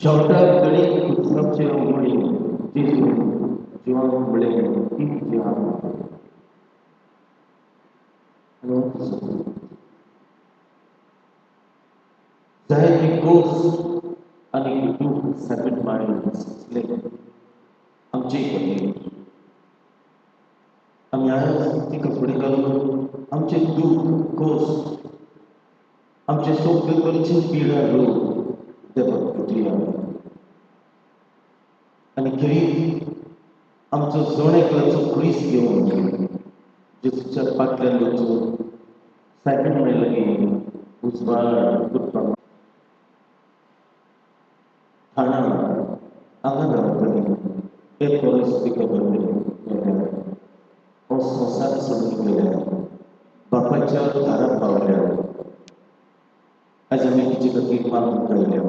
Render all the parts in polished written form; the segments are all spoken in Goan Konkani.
शेवटाक गणीत उत्सवाचे मुळी जेजू जिवाक म्हणलें ती तुजी आवय. आनी हो तुजो पूत. जायती खोस आनी दूख साबीत मांडून सोंसलें आमचे खातीर. आमी आयज तिका फुडें घालून आमचें दूख खोस आमचे सगळे तरेचे पिडा रोग देवाक भेटया आनी खेरीज आमचो जण एकल्याचो खुरीस घेवन जेजूच्या फाटल्यान वचून सायबीण माई लागीं उजवाड करपाक ठाणा हांगा रावतली एक परस तिका बरयलें गेल्यार हो संवसार सोडून गेल्यार बापाच्या दारात पावल्या. आयज आमी तिचे खातीर मागूंक आयल्या.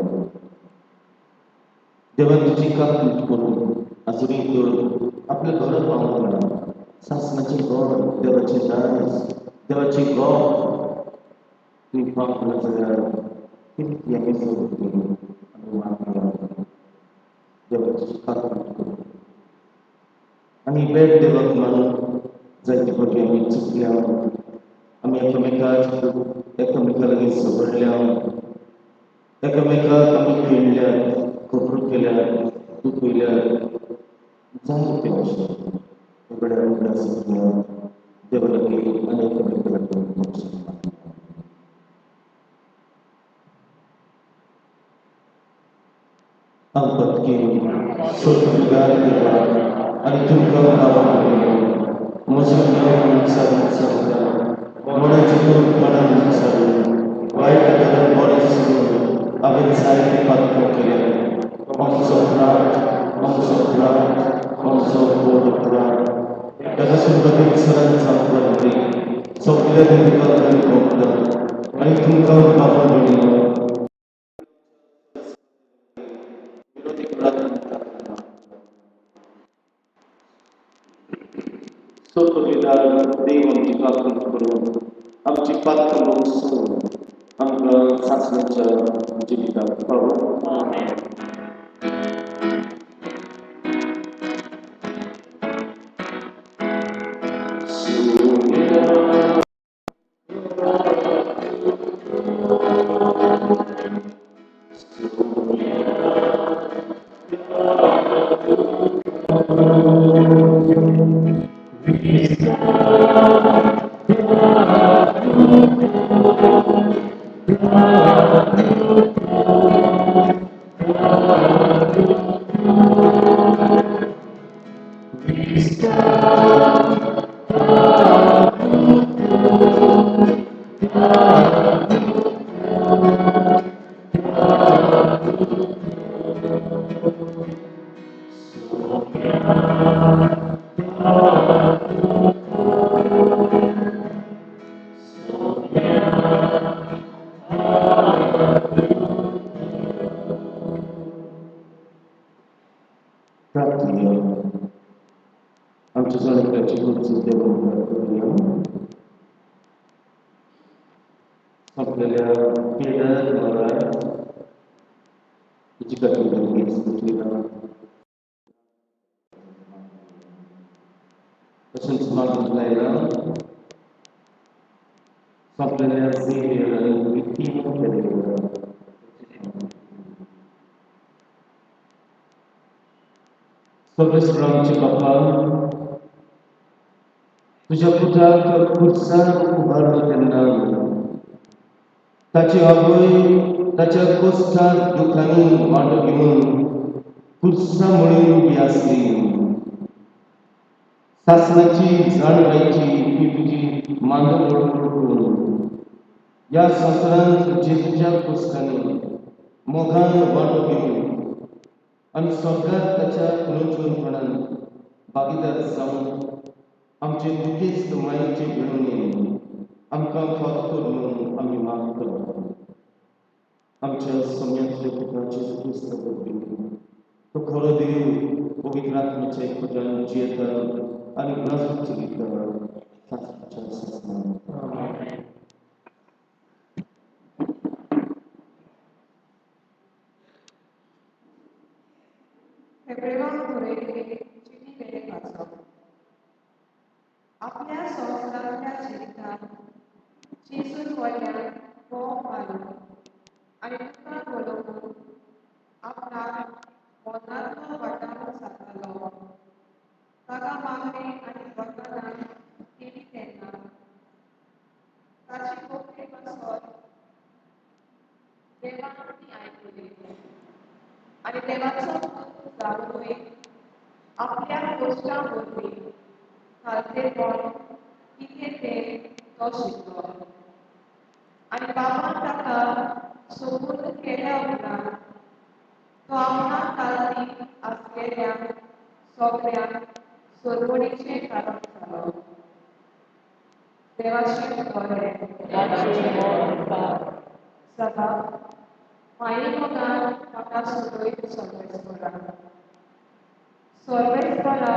देवान तुजी काकूट करून आजुनूय तर आपल्या घरा पावूंक ना. सासणाचें घर, देवाचें दायज, देवाचें गोप तुवें पावंक ना जाल्यार ती आमी सोडून आमी मागया देवाची काकूट करून. आनी भेट देवाक मानून जायते फावटी आमी चुकल्या, आमी एकामेकाक एकामेका लागीं झगडल्या, एकामेकाक आमी खेळ्ळ्यात, खबरो केल्यात, दुखयल्यात, जायते अशें उगड्या उगड्या सुटल्या. देवा लागीं आनी एकामेका लागीं बक्षीस मागया. हांव पत्की सोदगार देवा आनी तुमकां बाबा म्हणलो म्हजो नांव विचारून सांगता मनाचें तोंडपणान विचारून वायट घरान बरें सोडून हांवें जायते पातकां केल्या. आमचो अपराध, आमचो अपराध, आमचो व्हड अपराध. ताका सुरवातीक सरान सांगपाक सगल्या तुमकां भोगता आनी तुमकां बाबा म्हणलो विनोदी प्रार्थना. सोपविदार देव आमची काकूट करून आमची पातकां भोगसून आमकां सासणाच्या जिविताक पावो. आमेन. प्रार्थना. आमच्या जण एकल्याची गरज देवा मुखार करुया. सोंपलेल्या पिड्यार मराय तिची खातीर भेटया. तशेंच मागूंक लायला सोंपलेल्या झेवियर आनी विक्तीम पेरेरा. सर्वेस्पर आमचे बापा, तुज्या पुताक खुर्सार उबारलो तेन्ना ताची आवय ताच्या कोश्टांत दुखांनी वांटो घेवन खुर्सा म्हणून उबी आसली. सासणाची जाणवायची ती तुजी मांदवळ करून ह्या संवसारांत जेजूच्या कोश्टांनी मोगान वांटो घेवन आनी स्वर्गात ताच्या पुनर्जीवनपणान भागीदार जावन आमचे दुखेस्त मायेचे भेणून आमकां फावो कर म्हणून आमी मागता. आमच्या सम्यांतल्या पुता जेजू क्रिस्ता वरवीं. तो खरो देव पवित्र आत्म्याच्या एकवटान जियेता आनी राज्य चलयता सासणाच्या सासणाक. आमेन. बरयल्ले चिटी वाचप. आपल्या संवसारांतल्या जिवितांत जेजून व्हडल्यान बोब मारून आनी तुका बोलोवन आपणाक मनांतलो वाटावूंक जातालो. ताका मागणें आनी वतनां केली तेन्ना ताची कोंकणी पासत देवान ती आयकली आनी देवाचो पूत जावनूय आपल्या कश्टां वरवीं खालतेपण कितें तें तो शिकलो आनी बाबान ताका सोपूर्द केल्या उपरांत तो आपणाक तालती आसलेल्या सगळ्यांक सोदवणीचें कारण जालो. देवाचें बरें सभा माई मोगान म्हाका सोदय सर्वेस्परा. सर्वेस्परा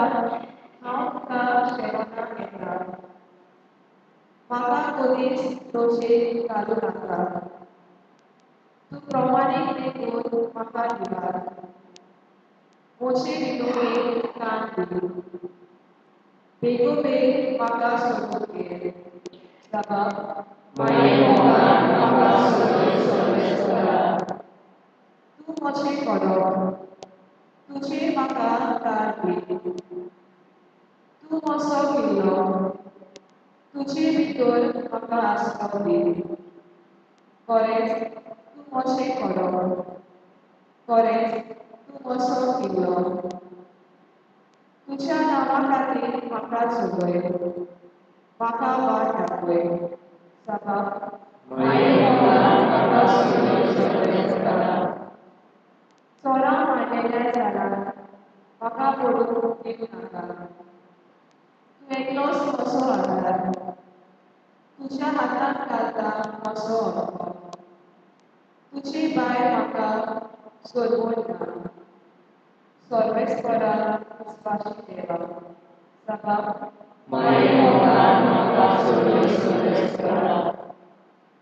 हांव तुका शेवना येता. म्हाका कोदीस रोजे घालूं नाका. तूं प्रमाणीक देखून म्हाका दिवार. म्हजे विनवणेक कान दी. बेगोबेग म्हाका सोदून घे. सभा माई मोगान म्हाका सोदय सर्वेस्परा. तूं म्हजें करप. तुजें म्हाका दार दी. तूं म्हजो किल्लो. तुजे भितर म्हाका आसपाव दी. खरेंच तूं म्हजें करप. खरेंच तूं म्हजो किल्लो. तुज्या नांवा खातीर म्हाका चलय. म्हाका वाट दाखय. सभा चोरां मांडलेल्या जालांत म्हाका पडूंक दिवं नाका. तूं एकलोच म्हजो आदार. तुज्या हातांत घालता म्हजो आत्मो. तुजी बायल म्हाका सोदवण ना. सर्वेस्परा विस्वाशी देवा. सभा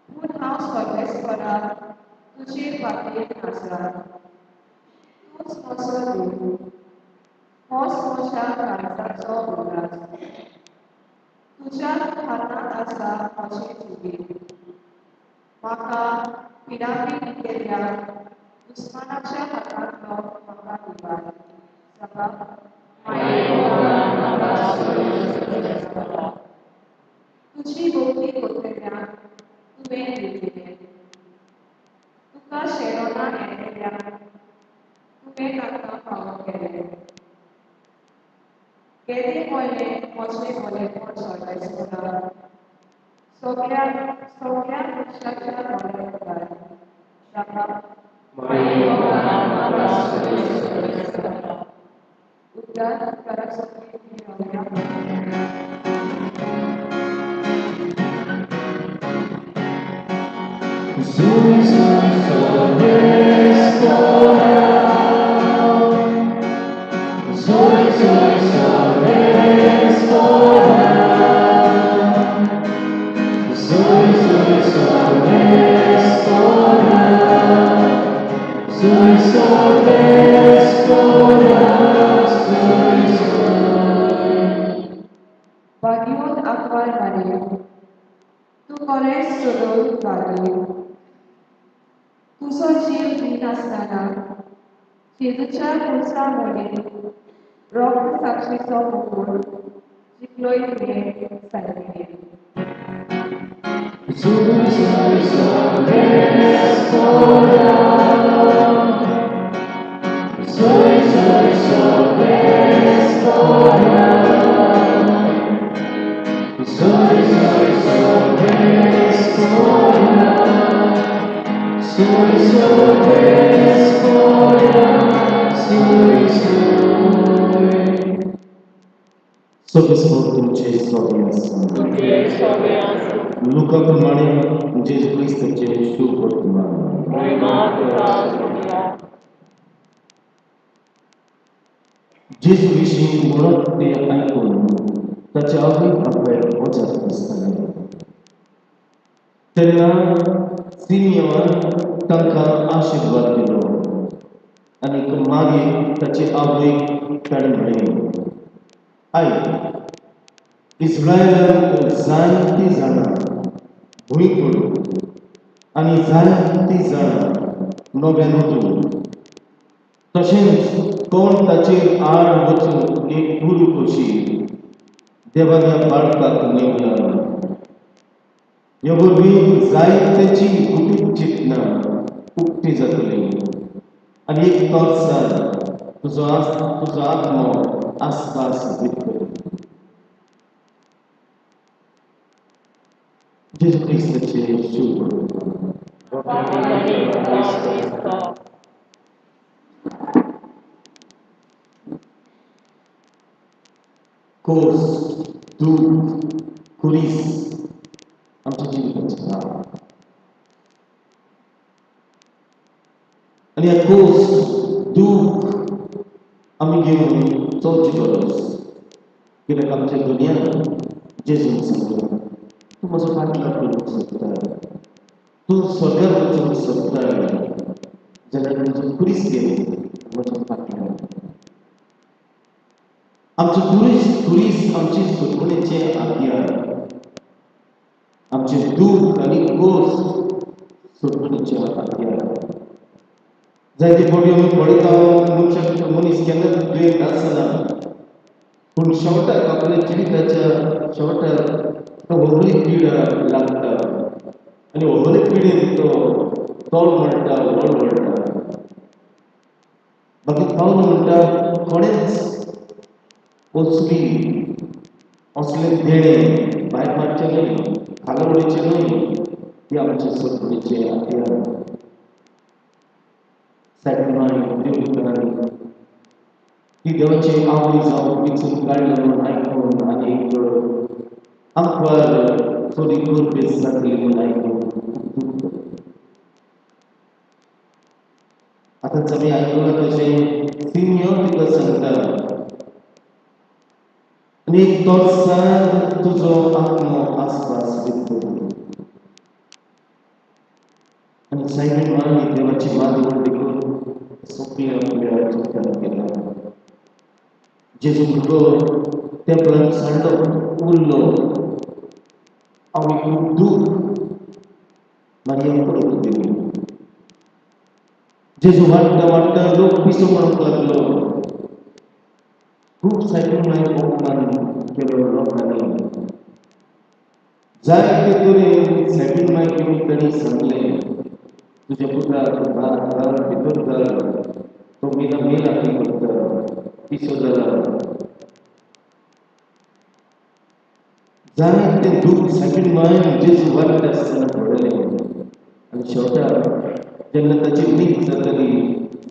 पूण हांव सर्वेस्परा तुजेर वाटेर आसा. तूंच म्हजो देव. होच म्हज्या काळजाचो उल्हास. तुज्या हातांत आसा म्हजें जिवीत. म्हाका पिडापीड दितेल्या दुस्मानाच्या हातांतलो म्हाका निवार. सभा तुजी भक्ती करतल्यांक तुवें दिलें. तुका शेरोना येतल्यांक तुवें तांकां फावो केलें. केदें व्हडलें म्हजें बरेंपण सर्वेस्परा. सगळ्या सगळ्या मनशाच्या दोळ्या मुखार. सभा उद्गार उपकारा सगळीं रावया. Zoe, Zoe, Sorvespora. Zoe, Zoe, Sorvespora. Zoe, Zoe, Sorvespora. Zoe, Sorvespora. Zoe, Zoe. भाग्योन आकवार मारी. तूं खरेंच सोदून वागय. तुजो जीव दिनासतना जेजूच्या खुर्सा मोडीन रक्त साक्षीचो मुकूट जिखलोय तुवें सारकें. Zoe, Zoe, Sorvespora. Zoe, Zoe, Sorvespora. Zoe, Zoe, Sorvespora. Zoe, Sorvespora. Zoe, Zoe. सोबेस्पर तुमचे सोबे आसा. लुका प्रमाणे जेजू क्रिस्ताचे शुभ वर्तमान. जेजू विशीं म्हणत तें आयकून ताचे आवय बापायक अजाप दिसतालें. तेन्ना सिमियोन तांकां आशिर्वाद दिलो. आनी मागीर ताचे आवयक ताणें म्हणलें, आयक, इस्रायलांत जायतीं जाणां भूंय पडून आनी जायतीं जाणां नव्यान उठून, तशेंच कोण ताचेर आड वचून एक गुरू कशी देवान ह्या बाळकाक नेमला. ह्या वरवीं जायत्याची गुपीत चिंतनां उक्ती जातली आनी एक तोर्सान तुजो तुजो आत्मो आसपास दितलो. जेजू क्रिस्ताचें शुभ. खोस, दूख, खुरीस आमच्या जिविताचें भाग. आनी ह्या खोस, दूख आमी घेवन चलची गरज, कित्याक आमच्या दुनियान जेजून सांगला, तूं म्हजो फाटलाव करूंक सोदता, तूं स्वर्गार वचूंक सोदता जाल्यार म्हजो खुरीस घेवन म्हज्या फाटल्यान. आमचे खुरीस, खुरीस आमची सोदवणेचे हत्यार. आमचे दूख आनी खोस सोदवणेचे हत्यार. जायते फावटी आमी पळयता, मनशाक मनीस केन्नाच दुयेंत आसना, पूण शेवटाक आपल्या जिविताच्या शेवटाक ताका व्हडली पिडा लागता आनी व्हडले पिडेन तो तोल म्हणटा, वळ वळटा. बाकी पावल म्हणटा, कोणेंच वचपी असलें देणें भायर मारचें न्हय, खाला उडोवचें न्हय. ती आमचे सोदवणेचे हत्यार. सायबीण देवकारांनी ती देवाची आवय जावन विचून काडली म्हणून आयकून आनी एक आंकवार चली गुरबेज जातली म्हणून आयकून खूब दुख्ख. आतांच आमी आयकलां तशें सिमियोन तिका सांगता, आनी एक तोर्सान तुजो आत्मो आसपास दितलो. आनी सायबीण माई देवाची माती म्हण देखून सगळें आपल्या जिवितांत केलां. जेजू भुरगो तेंपलान सांडलो उरलो. आवयक खूब दूख, मारियम पडून दिली. जेजू वाडटा वाडटा लोक पिसो म्हणूंक लागलो. खूब सायबीण माई अपमान केलो लोकांनी. जायते तरेन सायबीण माई येवन तांणी सांगलें, तुज्या पुताक भायर घाल, भितर घाल, तो मेला मेला ती करता, पिसो जाला. जायते दूख सायबीण मायन जेजू वाडटा आसतना पडलें. आनी शेवटाक जेन्ना ताची मीत जाताली,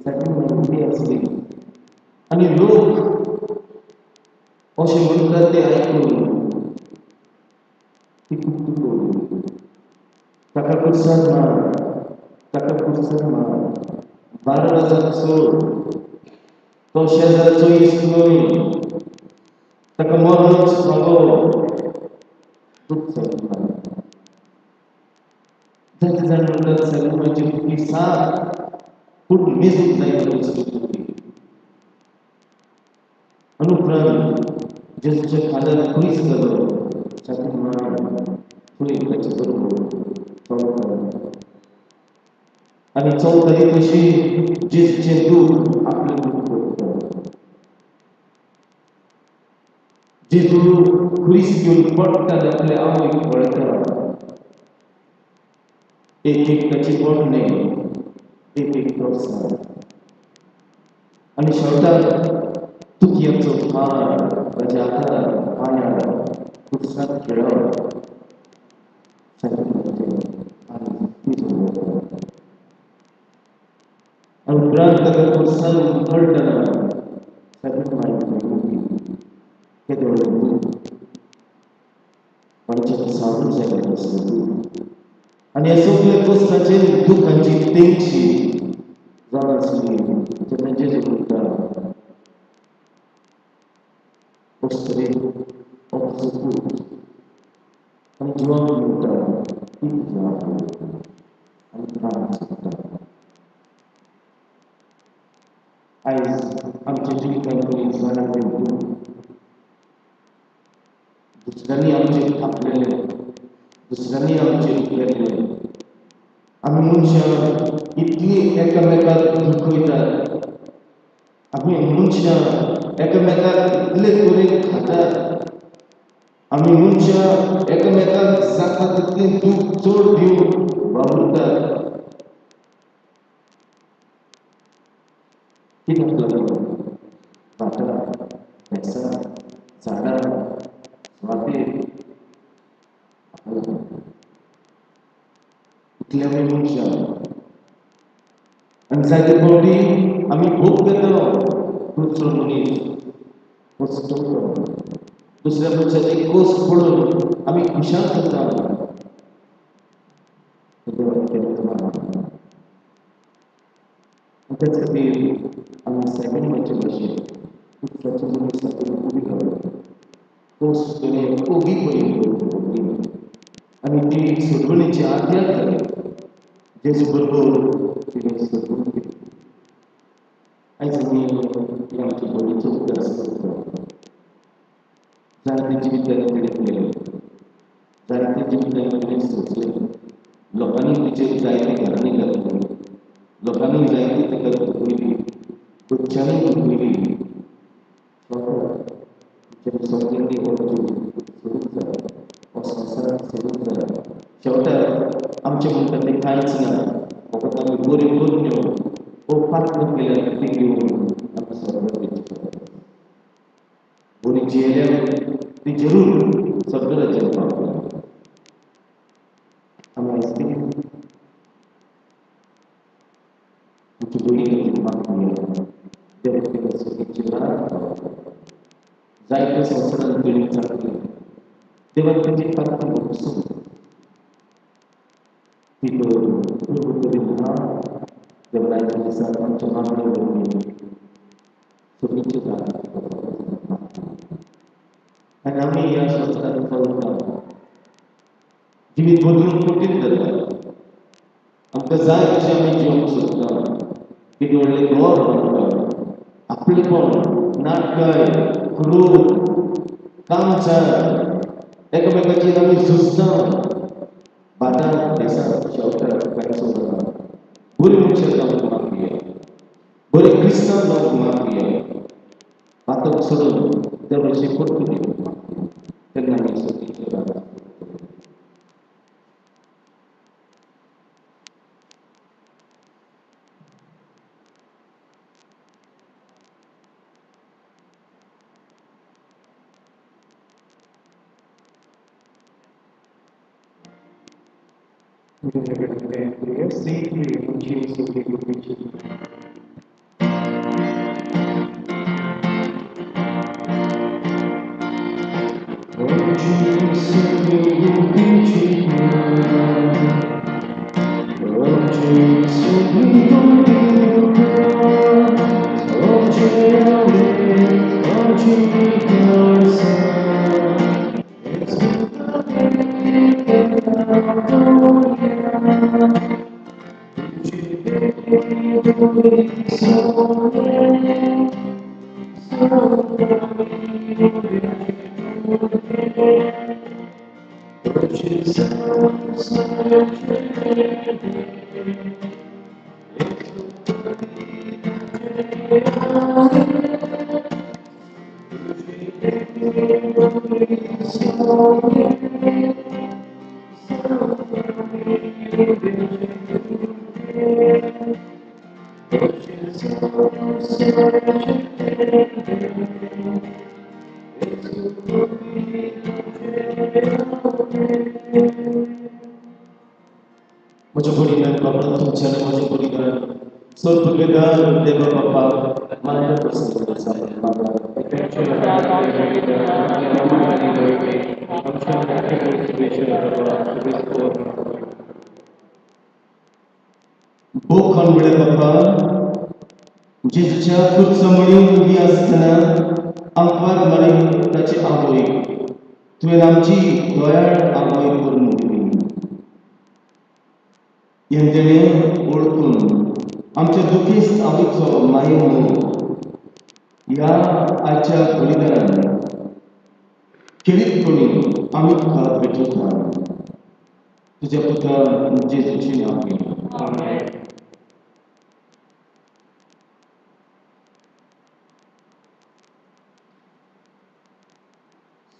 सायबीण माय उबी आसली आनी लोक अशें म्हणटात तें आयकून ती खूब दुखवली. ताका खुर्सान मार, ताका खुर्सान मार, 12 राजाक सोड, तो शेजारचो इश्ट न्हय, ताका मरणच फावो. दूख सायबीण माय. जायते जाण म्हणटात सायबीण मायची दुखी सात, पूण मेजूंक जायना दुसरी दुखी. आनी उपरांत जेजूच्या खांद्यार खुरीस घालो. सायबीण माय फुडें ताचे बरोबर चलता आनी चलताली तशी जेजूचें दूख आपलें दूख करता. जेजू खुरीस घेवन पडटा आनी आपले आवयक पळयता. एक एक ताची बोटणें, एक एक तोर्सां आनी शेवटाक तुतयांचो हार ताच्या हातार, पांयार, खुर्साक खेळप. आनी तिजो आनी उपरांत ताका खुर्सान हुमकळटना सायबीण माई उबी. केदें व्हडलें दूख! कोणाच्यान सांगूंक जायना तसलें दूख. आनी ह्या सगल्या कश्टाचे दुखांची तेंगशी जावन आसली जेन्ना जेजू म्हणटा, अस्तुरे, हो तुजो पूत. आनी जुवांव म्हणटा, ती तुजी आवय. आनी प्राण सोडटा. आयज आमच्या जिवितांत कोणी जाणा घेवन दुसऱ्यांनी आमचेर थापलेले, दुसऱ्यांनी आमचेर केल्ले. आमी मनशां इतली एकामेकाक दुखयतात, आमी मनशां एकामेकाक इतले तरेन खातात, आमी मनशां एकामेकाक जाता तितलें दूख चड दिवन वावुरतात. कित्याक लागून? भाटां बेसां, झाडां, सुवातेर. इतले आमी मनशां आनी जायते फावटी आमी भोग घेतलो दुसरो मनीस वस्तू, दुसऱ्या मनशाची कोस पळोवन आमी खुशाल जाता. देवान केन्नाच मानना. त्याच खातीर आमी सायबीण म्हणचे भशेन उदकाच्या मनीसाक उबी रावली, कोस तुवें ओगी पळयली आनी ती सोडवणीची आद्यात जाली. जेजू बरोबर तिणें सोडवण केली. आयज आमी आमच्या भयणीचो उगडास करता. जायते जिवितांत तिणें केलें, जायते जिवितांत तिणें सोंसलें. लोकांनी तिचेर जायती घरांनी घातली, लोकांनी जायती ताका दुखयली, बच्च्यांनी दुखयली. तिच्या सगळ्यांनी हो जीव सोडूंक जाय, हो संवसाराक सोडूंक जाय. शेवटाक आमचें म्हणटा तें कांयच ना, फकत आमी बऱ्यो करण्यो हो पात्र केल्यार ती घेवन आमी स्वर्गात वयचें पडटा. बरी जियेल्यार ती जरूर स्वर्गराज्यात पावतली. आमी आयज कितें आमची भयणी खातीर मागुया. देव तिका सुखीची रात पावता. जायत्या संवसारांत तिणें चाकली, देवान तिची पात्र बसून ती तर पूर्व तरेन ना. देवरायच्या दिसाक आमच्या मागण्या वरवीं सुखीची रात आनी आमी ह्या संवसारांत चलता. जिवीत बदलूंक कठीण जाता. आमकां जाय तशें आमी जिवंक सोदता. कितें व्हडलें घर आमकां, आपलेपण, नाटकाय, क्रोध, कामचार, एकामेकाचेर आमी झुजता. भाटां बेसां शेवटाक कांयच उरना. बरी मनशां जावंक मागया, बरे क्रिस्तांव जावंक मागया. पातक सोडून देवाचे परतून येवंक मागया, तेन्ना आमी सतीचे रात. C3, Jesu म्हज्या वडिलान बाबा तुमच्या आनी म्हज्या वडिलान सर्वपुर्वेदार देवा बापाक मान्य प्रसन्न आसा बाबा. बोखण म्हळें बापा, जेजूच्या खुर्चमणी उबी आसतना आंकवार मारी ताची आवय तुवें आमची दयाळ आवय करून दिली. हें देणें वळखून आमच्या दुखेस्त आवयचो माये मोग ह्या आयच्या बलिदानान खेरीतपणी आमी तुका भेटयता तुज्या पुता जेजूचे नांव घेवन.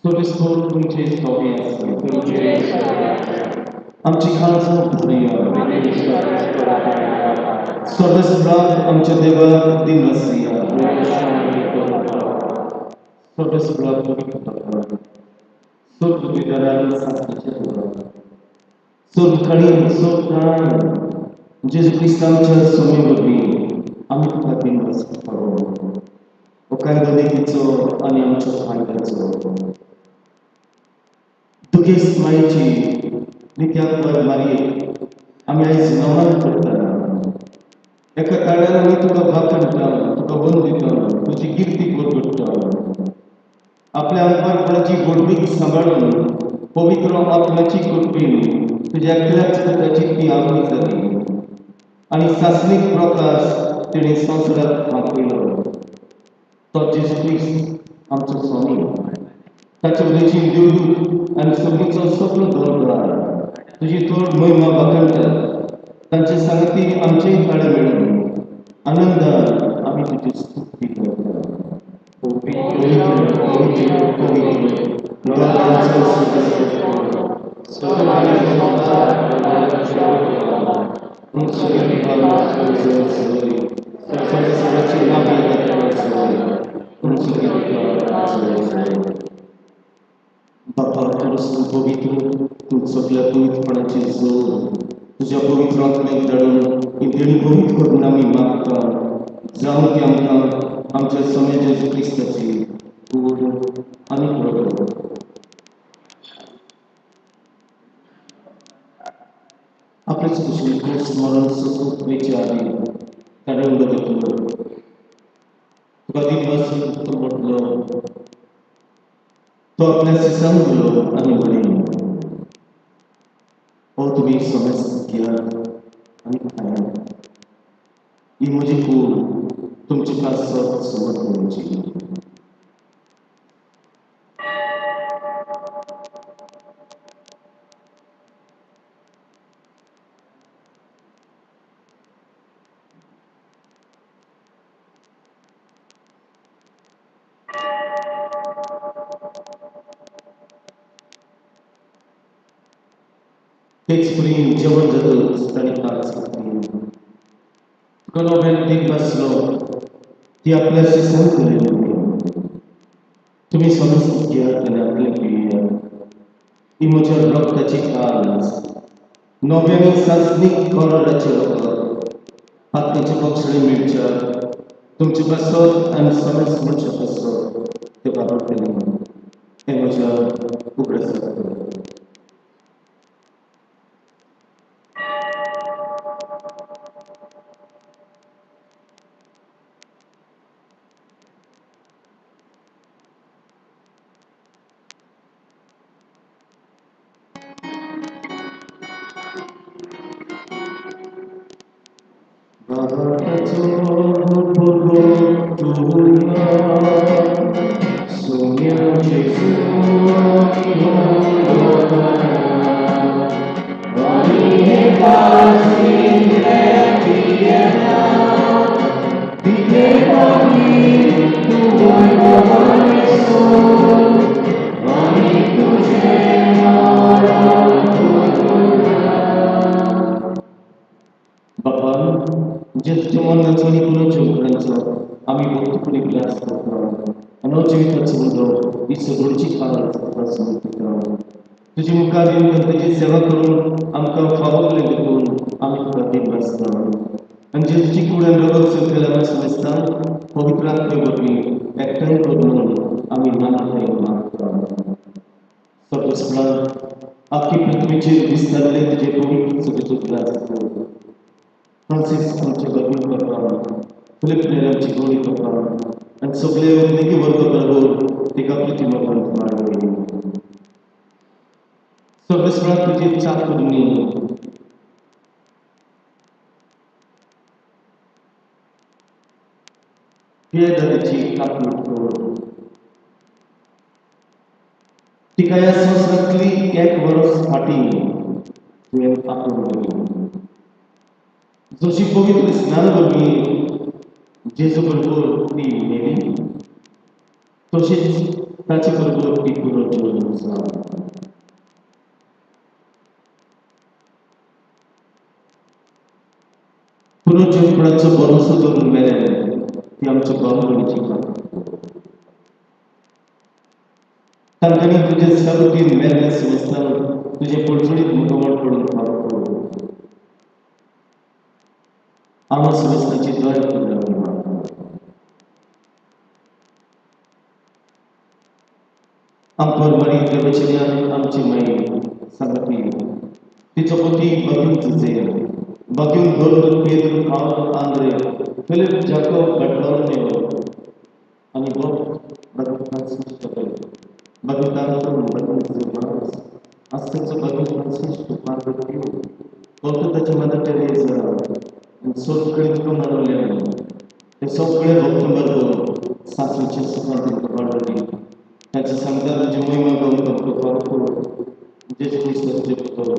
सोबेस्पोर तुमचे स्तोगे आसा. आमची खालसा धरुया. सर्वेस्पराक आमच्या देवाक दिन आसया. सर्वेस्पराक पवित्र बापा, सर्व पवित्रान सासणाचे देवा, सर्व काळी सर्व प्राण जेजू क्रिस्त आमच्या स्वामी वरवीं आमी तुका दिन फावो. हो कायदो नितीचो आनी आमच्या फायद्याचो. दुखेस्त मायेची नित्याक मारयेक आमी आयज नमन करता. एका ताळ्यान आमी तुका वाखाणटा, तुका वंदिता, तुजी किर्ती परगट्टा. आपल्या अंतरपणाची व्हडवीक सांबाळून पवित्र आत्म्याची कृपेन तुज्या एकल्याच पुताची ती आवय जाली आनी सासणीक प्रकाश तिणें संवसाराक दाखयलो. तो जेजू क्रिस्त आमचो स्वामी. ताचे उदेशी देवदूत आनी सगळीचो सगळो दरबार तुजी थोड महिमा वाखाणटात. तांचे सांगती आमचेय ताळे मेळून आनंदान आमी तुजी स्तुती करता. पवित्र पवित्र पवित्र दरबाराचो सदस्य, स्वर्ग आनी संवसार बापा, खरंच तूं पवित्र, तूं सगळ्या पवित्रपणाची जोड. तुज्या पवित्र आत्म्याक धाडून ही देणी पवित्र करून आमी मागता, जावं ती आमकां आमच्या स्वामी जेजू क्रिस्ताची कूड आनी रगत. आपलेच कुशीन क्रूस मरण सोसूंक वयचे आदीं ताणें उलो घेतलो, तुका दिनवास तो म्हटलो. तो आपल्या शिसांक दिलो आनी म्हणलें, हो तुमी समेस्त घेयात आनी खायात. ही म्हजी कूड तुमचे पासत समर्पणाची. तेच परी जेवण जातच ताणें कांच घेतली, तुका नव्यान दीन बसलो, ती आपल्या शिसांक दिली, तुमी समज घेयात आनी आपले पियात. ही म्हज्या रक्ताची कांच, नव्याने सासणीक कराराचें रगत. पातकाचे बक्षणे मेळच्या तुमचे पासत आनी समेस्त मनशा पासत ते वापरतले. हें म्हज्या उगडासाक. बापा, जेजूच्या मरणाचो आनी पुनर्जीवनाचो आमी भक्तीपणी ग्लास करता आनी जिविताचो उदक ही सगळची काळ तुका समर्पिता. तुजे मुखार येवन तुजी सेवा करून आमकां फावो देखून आमी तुका दिनवासता. आनी जेजूची कूड आनी रगत सोंपयल्या आमी समजता पवित्र आत्मे वरवीं एकठांय कर म्हणून आमी मानवताय मागता. सर्वस्पणान आख्खी पृथ्वीचेर विस्तारले तुजे पवित्र सगळेचो ग्लास कर. फ्रांसीस आमचे बरबीन बापा, फिलिप नेरी आमची गोडी बापा आनी सगळे उद्देगी वर्ग बरोबर तिका प्रतिमा वाडय. सर्वेस्पराक तुजी चाकरणी पियेदाची काकूट कर. तिका ह्या संवसारांतली एक वर्स फाटीं तुवें आपोवन दिली. जशी पवित्र स्नान वरवीं जेजू बरोबर ती मेली, तशीच ताचे बरोबर ती पुनर्जन्म जाली. पुनर्जन्मपणाचो भरोसो दवरून मेले ती आमच्या बामगणीची काकूट कर. तांकांनी तुजे सागोतीन मेल्ले समजतान तुजें पडचणीत मुखामळ पडून पाप कर. आमा समजताची दया करून आमी मागता. आमकां मरी देवाच्या आमची माई सांगती तिचो पती बगीन जुझे, बगीन दोन पेद्रू, पावल, आंद्रे, फिलिप, जाकोब, बर्तलोमेव आनी बग फ्रांसिस्को, बगीन आंतोन, बगीन जुवास, आस्तेचो बगीन फ्रांसिस्को, पाद्र पियो, कोलकाताची मदर टेरेसा आनी सगळे तुका मनवले ते सगळे भक्त बरोबर सासूचे सुखांत तुमकां वाडोवनी. तांचे सांगता तुजी महिमा गावन तुमकां फावो करूं. जेजू क्रिस्ताचे पुतो.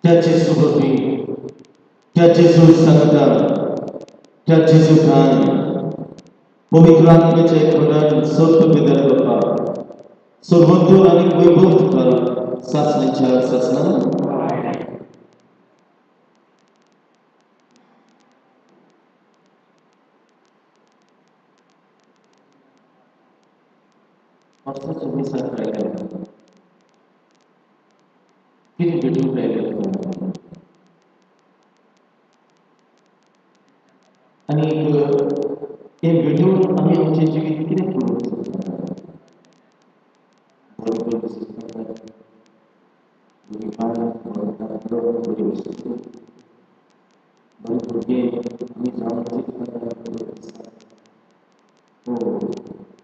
त्या जेजू वरवीं, त्या जेजू सांगता, त्या जेजू ठाण पवित्र आत्म्याच्या एकवटान सर्व पितर बाप्पा, सर्वोत्तर आनी वैभव तुका सासण्याच्या सासना. वर्साचो मिसाक आयले, कितें भेटूंक आयले आनी हें भेटून आमी आमचें जिवीत कितें करूंक शकता? बरें करूंक शकता, बरी बायल, बरो दादलो, बरी वस्तू, बरें भुरगें आमी जावन चिंतता बरें हो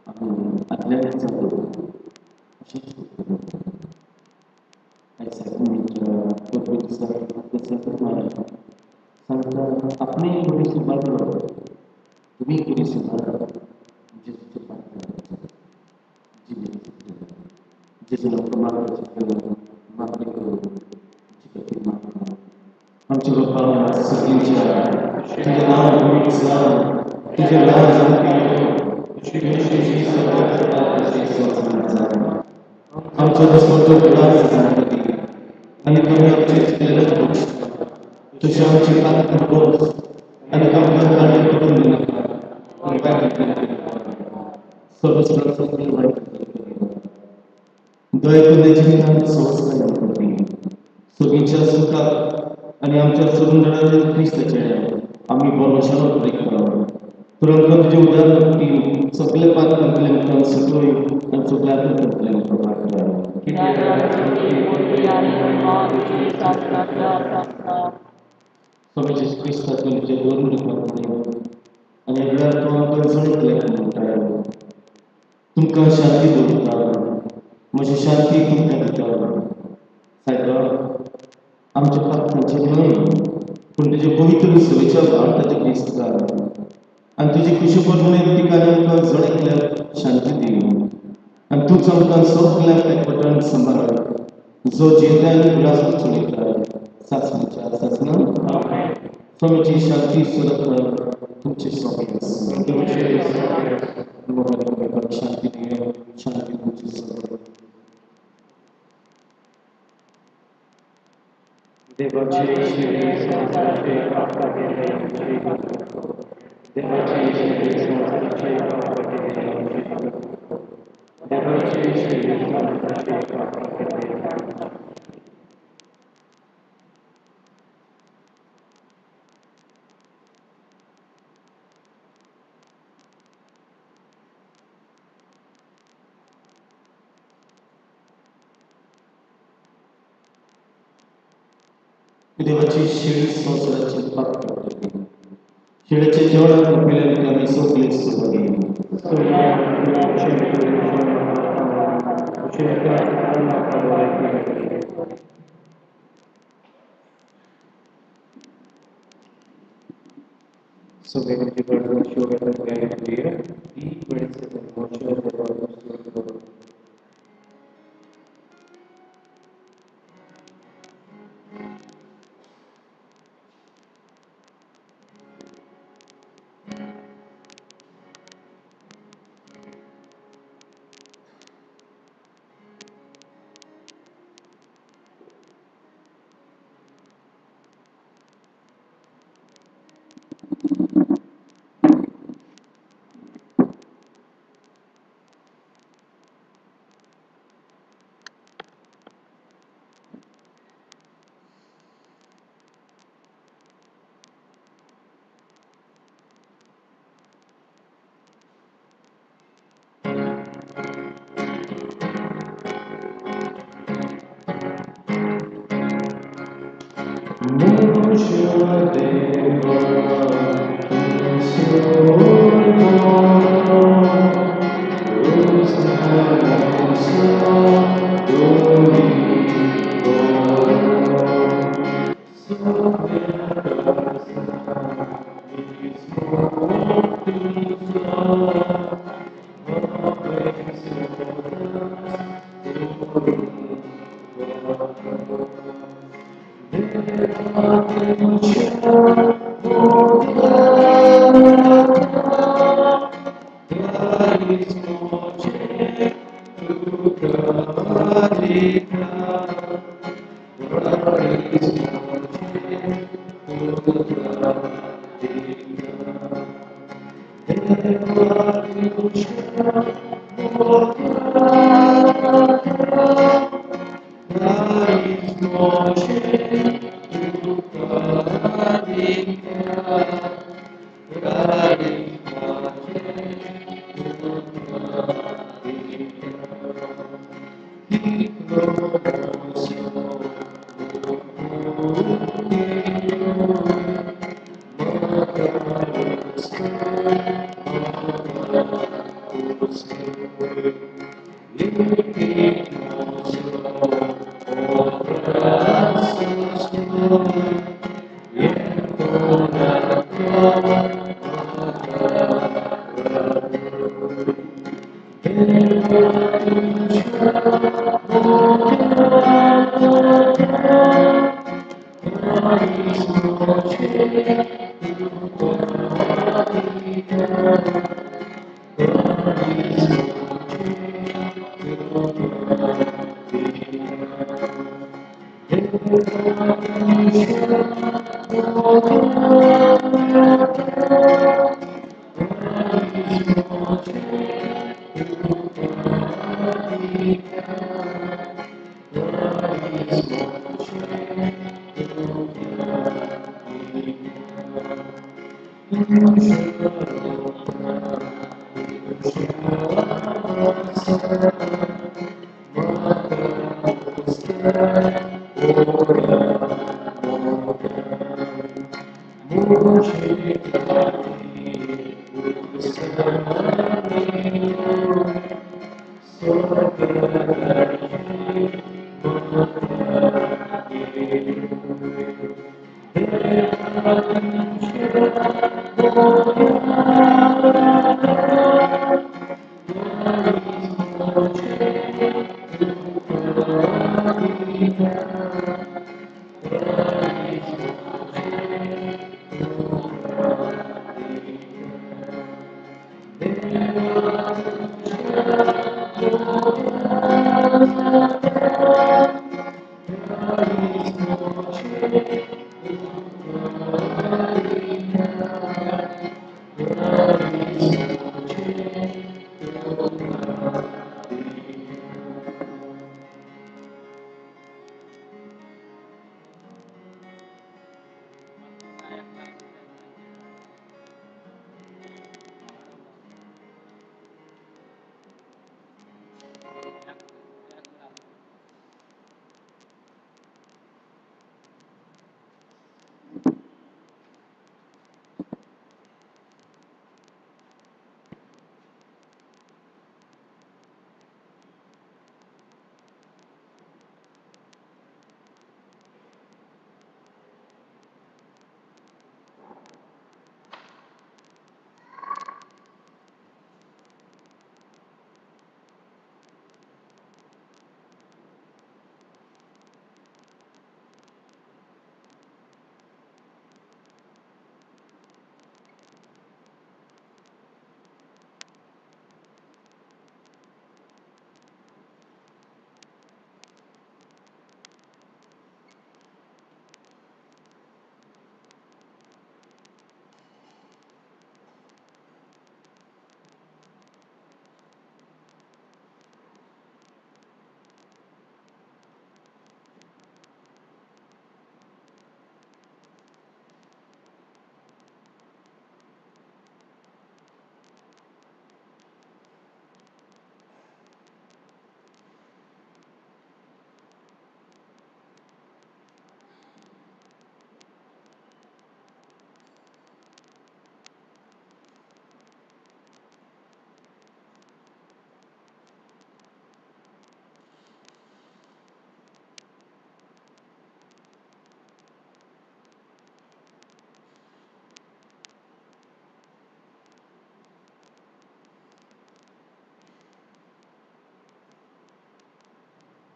आमी आदल्यानच जातो अशेंच करतले. सांगता आपणे कोणी सुबारलो, तुमी कोणी सुबारलो, जेजूचे पात्र जिवीत जेजू आमकां मार्ग शिकयलो, मागणी करून तुमचे खातीर मागता. आमच्या बापा सगळींच्या, तुजें नांव पवित्र जावं, तुजें राज जावं, तुजी तुजी स्वर्गात जाता तशी संवसारांत जावं. आमचो दसवटो ग्रास जावं आनी तुमी आमचे चुकलेले बक्षता, तशें आमची पात्रां बोस आनी आमकां काडून करून दिनाका, पूण वायट सर्वस्वांतली वायट दया करून जिवितांत संस्कार आमकां दी. सगळींच्या सुखाक आनी आमच्या सोडून क्रिस्ताच्या आमी बरोशानो पळयता. तर आमकां तुजें उदाहरण दी, सगळे पात्रांतले आमकां सुटोय आनी सगळ्या आमकां वाटय. स्वामी जेजू क्रिस्ताचें तुजें दोन रुपांतलें आनी ह्या वेळार तूं आमकां जण एकल्याक म्हणटा, तुमकां शांती दवरता, म्हजी शांती तुमकां दिता. सायबा, आमच्या पात्रांचे न्हय, पूण तुजे पवित्र सभेच्या भारताच्या क्रिस्ता आनी तुजी खुशी प्रमाणे तिका आमकां जण एकल्याक शांती दी आनी तूंच आमकां सगळ्याक एकवटान सांबाळ, जो जियेता आनी उलास चलयता सासणाच्या सासना. स्वामीची शांती सदांकाळ तुमचे स्वामी आसूं. शांती दिया, शांती तुमची सदां. देवाची शिरी संवसाराचे पाप गेले आमची कृपा. देवाची शिरी संवसाराचे पाप गेले आमची कृपा. देवाची शिरी संवसाराचे पाप गेले आमची. देवाची शिडी संवसाराचे पाप काडटली. शिड्याच्या जेवणाक आपल्याला आमी सगळे सहभागी. So may आमची गडबड शिव D27 मोशे देवाचो स्तोत्र करूं.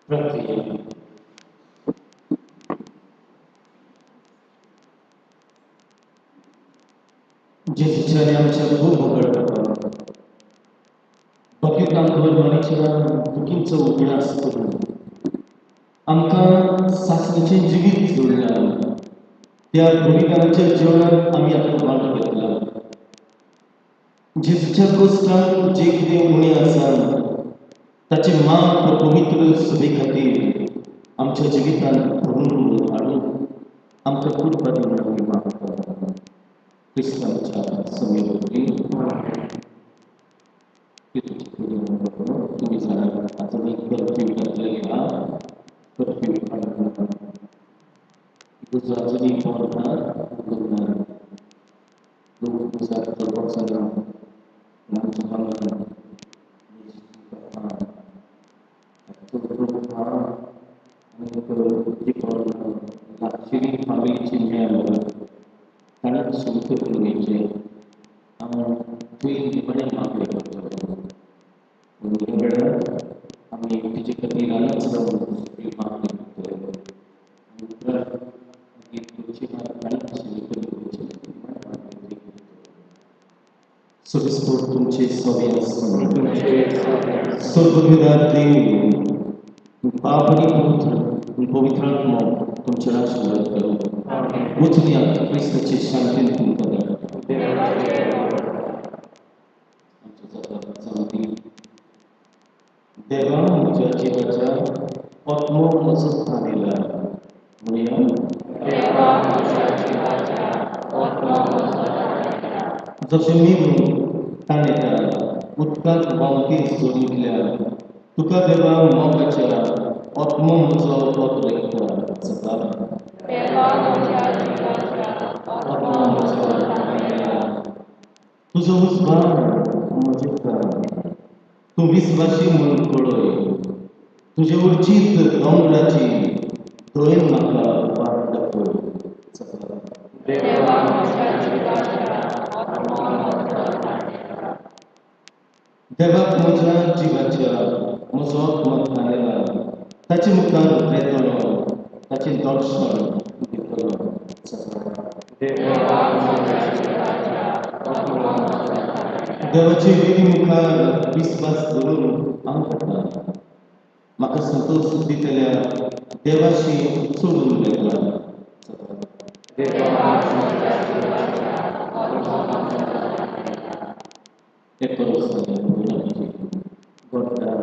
प्रार्थया. जेजूच्या आमच्या खूप मोगळ बाबा बकेतांक मनीच्या दुखींचो उगडास करून आमकां सासणीचें जिवीत जोडलां. त्या बलिदानाच्या जेवणात आमी आपलो वांटो घेतला. जेजूच्या कोश्टान जे कितें उणें आसा ताचे माप पवित्र सभे खातीर आमच्या जिवितांत भरून हाडून आमकां कृपा दी म्हणून आमी मागता. क्रिस्तांच्या समे वरवीं. तुमी जाणात आजून एक कर्फ्यू घातलेली आहा. कर्फ्यू काडूंक इगर्जो अजुनूय बंद ना, उगडूंक ना. लोक उजार चड वचना. आमच्या हांगा चड लोक आहा आनी जी कोण लागशिल्ली फामिलीची मेळ्ळ्या ताणें सुरू करून घेवचें. हांव थंय बरें मागणें करतलो. पूण ह्या वेळार आमी तिचे खातीर हांगाच रावन सगळी मागणी करतले आनी उपरांत मागीर तुमची ताणें सुरू करून घेवचें. बरें मागणें करतले. सविस्तर तुमचे सवे आसूं. सर्वविधार देव बाप आनी पुत्र पवित्र आत्मो तुमचेर आशिर्वाद करूं. वचुया, क्रिस्ताचे शांतीन तुमकां धाडटा. आमच्या जाता जावं. देवा म्हज्या जिवाच्या आत्मो म्हजो तानेला. म्हणया. जशें मेरू ताणेता उदकांत व्हांवती झरींतल्या तुका देवा मोगाच्या आत्मो म्हजो पत्रेकता जाता. आत्मो म्हजो तानेला. तुजो उजवाड म्हजें प्राण. तूं विस्वाशी म्हूण कळय. तुजे उर्चीत दोंगराची दयेन म्हाका वाट दाखय. देवाक म्हज्या जिवाच्या म्हजो आत्मो तानेला. ताचे मुखार येतलो, ताचें दर्शन घेतलो. देवाचे विधी मुखार विस्वास धरून हांव वता. म्हाका संतोश दितल्या देवाशी चडून वेता. एक गोडकार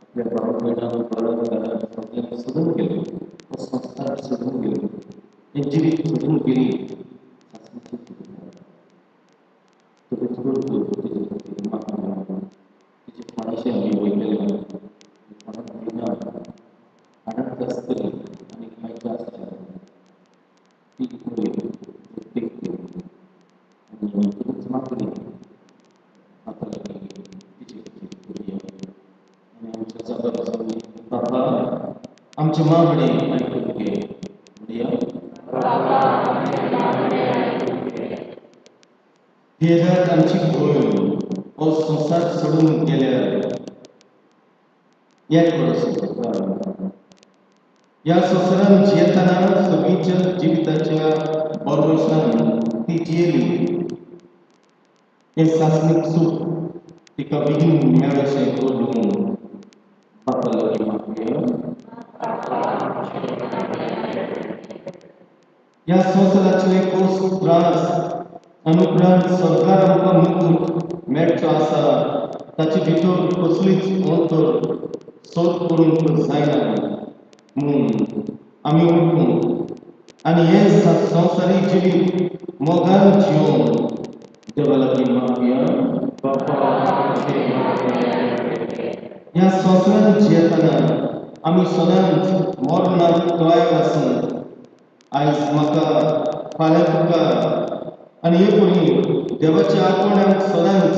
आपल्या भाव भयणांक घरांत घरांत सगळ्यांक सोडून गेलो. हो संवसार सोडून गेलो, हें जिवीत सोडून गेली. तुवें चड तिजे खातीर मागता. तिचे कोणाशी आमी वयतले, कोणाक दिना हाडांत आसतली आनी मायका आसतली ती पळय प्रत्येक आनी तुमीच मागली म्हाका लागीं तिचे खातीर करुया. आनी आमच्या जाता बाबा आमचे मागणे आयकून घे. म्हणया. देरात आमची भयण हो संवसार सोडून गेल्यार एक वर्स. ह्या संवसारांत जियेतना सगळीच्या जिविताच्या बरवशान ती जियेली. हें सासणीक सूख तिका बेगीन मेळशें करून बापा लागीं मागया. ह्या संवसाराचे कोस त्रास आनी उपरांत सरकार आमकां मुकूट मेळचो आसा ताचे भितर कसलीच अंतर सोद करूंक जायना म्हूण आमी वळखूंक आनी हें संवसारीक जिवीत मोगान जियोवन देवा लागीं मागया. ह्या संवसारांत जियेतना आमी सदांच मरणाक तयार आसूं. आयज म्हाका, फाल्यां तुका आनी हे परी देवाच्या आपोवण्याक सदांच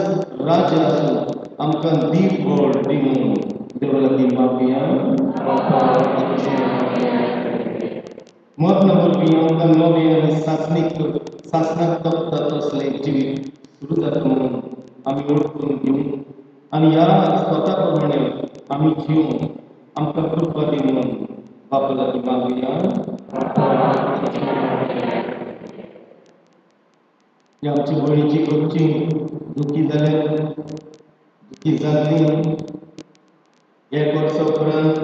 राज्य आसूं. आमकां दीप बळ दी म्हूण देवा लागीं मागया. मरण वरवीं आमकां नवें आनी सासणीक सासणाक तपता तसलें जिवीत सुरू जाता म्हणून आमी वळखून घेवन आनी ह्या स्वता प्रमाणे आमी जिवन आमकां कृपा दी म्हणून बापा लागीं मागुया. ही आमची भयणीची घरची दुखी जाल्या, दुखी जाल्ली, एक वर्सा उपरांत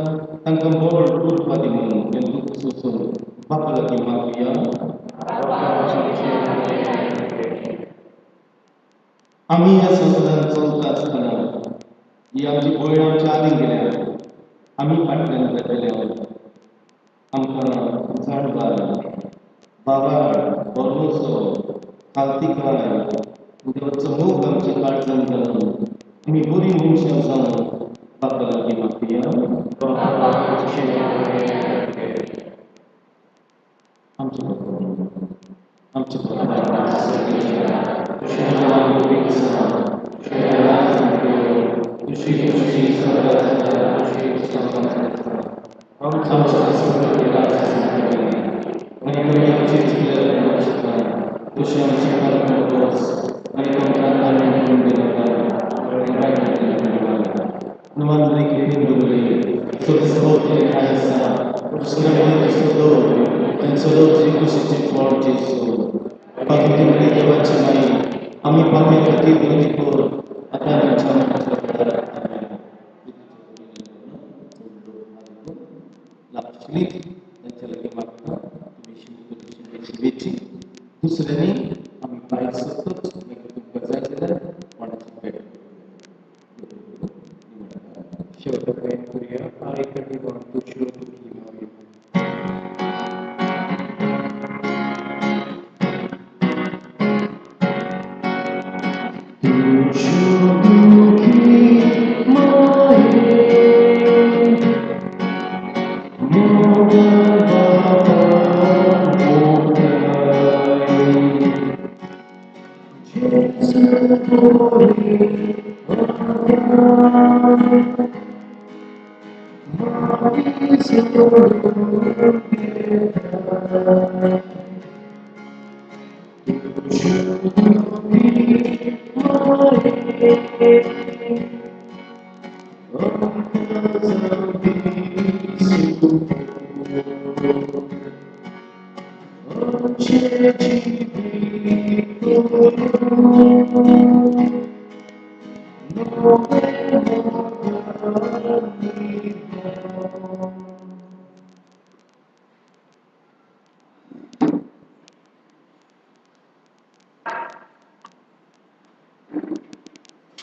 तांकां बळ कृपा दी म्हणून हें दुख्ख सोंसून बापा लागीं मागुया. आमी ह्या संवसारांत चलता आसतना ही आमची भयण आमच्या आदीं गेल्या, आमी फाटल्यान जातले. आमकां जाणवाय, बाबाळ, भरवंसो, कावतिकाय, देवाचो मोग आमच्या काळजान घालून आमी बरीं मनशां जावन बापा लागीं मागुया. आमचे बाबा, आमचे बाबा, तुजें नांव पवित्र जावं, तुजें राज्य येवं, तुजी खुशी स्वर्गात जाता तशी संवसारांत जावं. आमचो आसपाक आनी तुमी आमचे चुकल्यार माफ तशें आमचे पापा वच आनी तुमकां आमी म्हणून दिनाका. Numan आमी पाप्या खातीर विनंती कर, आतां आमच्या मरणाच्या वेळार. आमेन. लागशिल्ली तांच्या लागीं मागता तुमी शिवेची दुसऱ्यांनी आमी भायर सरतच मागीर तुमकां जाय जाल्यार कोणाची भेट. शेवटा पर्यंत करूया. I 31 तुज्यो दुखी मागीर.